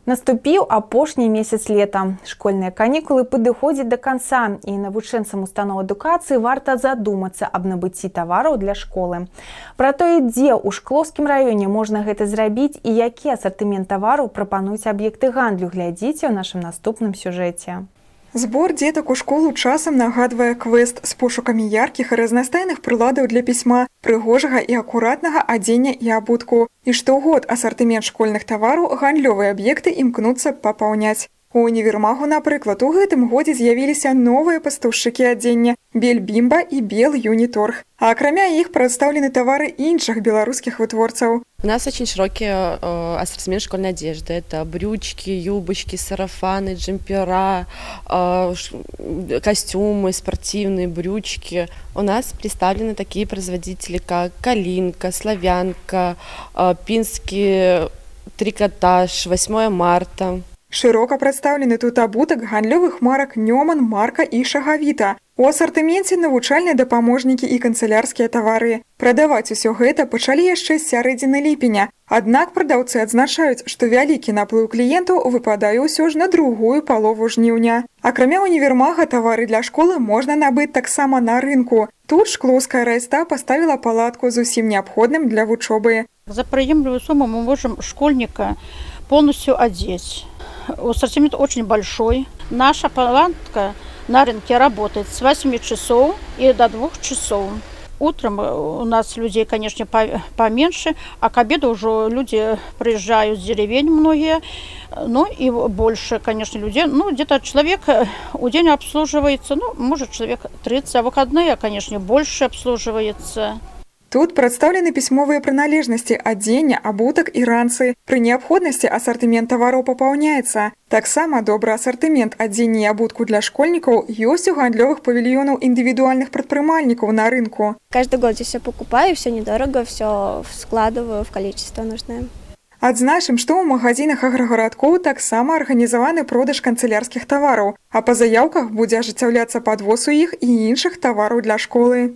Наступіў апошні месяц лета. Школьныя канікулы падыходзяць да канца, і навучэнцам устаноў адукацыі варта задумацца аб набыцці тавараў для школы. Пра тое, дзе ў Шклоўскім раёне можна гэта зрабіць і які асартымент тавараў прапануюць аб'екты гандлю, глядзіце ў нашым наступным сюжэце. Збор дзетак у школу часам нагадвае квест з пошукамі яркіх і разнастайных прыладаў для пісьма, прыгожага і акуратнага адзення і абутку. І штогод асартымент школьных тавараў гандлёвыя аб'екты імкнуцца папаўняць. У універмагу, напрыклад, у гэтым годзе з'явіліся новыя пастаўшчыкі адзення: Бельбімба і Бел Юніторг. А акрамя іх прадстаўлены тавары іншых беларускіх вытворцаў. У нас очень широкий ассортимент школьной одежды. Это брючки, юбочки, сарафаны, джемпера, костюмы спортивные, брючки. У нас представлены такие производители, как Калинка, Славянка, Пинский трикотаж, 8 марта. Шырока прадстаўлены тут абутак гандлёвых марак Нёман, Марка і Шагавіта. У асартыменце навучальныя дапаможнікі і канцылярскія тавары. Прадаваць усё гэта пачалі яшчэ з сярэдзіны ліпеня. Аднак прадаўцы адзначаюць, што вялікі наплыў кліентаў выпадае ўсё ж на другую палову жніўня. Акрамя універмага тавары для школы можна набыць таксама на рынку. Тут шклоўская райста паставіла палатку з усім неабходным для вучобы. За приемлемую сумму мы можем школьника полностью одеть. Ассортимент очень большой. Наша палатка на рынке работает с 8 часов и до 2 часов. Утром у нас людей, конечно, поменьше, а к обеду уже люди приезжают с деревень многие, ну и больше, конечно, людей. Ну, где-то человек у день обслуживается, ну, может, человек 30, а выходные, конечно, больше обслуживается. Тут прадстаўлены пісьмовыя прыналежнасці, адзенне, абутак і ранцы. Пры неабходнасці асартымент тавараў папаўняецца. Таксама добры асартымент адзення і абутку для школьнікаў ёсць у гандлёвых павільёнаў індывідуальных прадпрымальнікаў на рынку. Каждый год здесь все покупаю, все недорого, все складываю в количество нужное. Адзначым, што ў магазінах аграгарадкоў таксама арганізаваны продаж канцылярскіх тавараў, а па заяўках будзе ажыццяўляцца падвоз у іх і іншых тавараў для школы.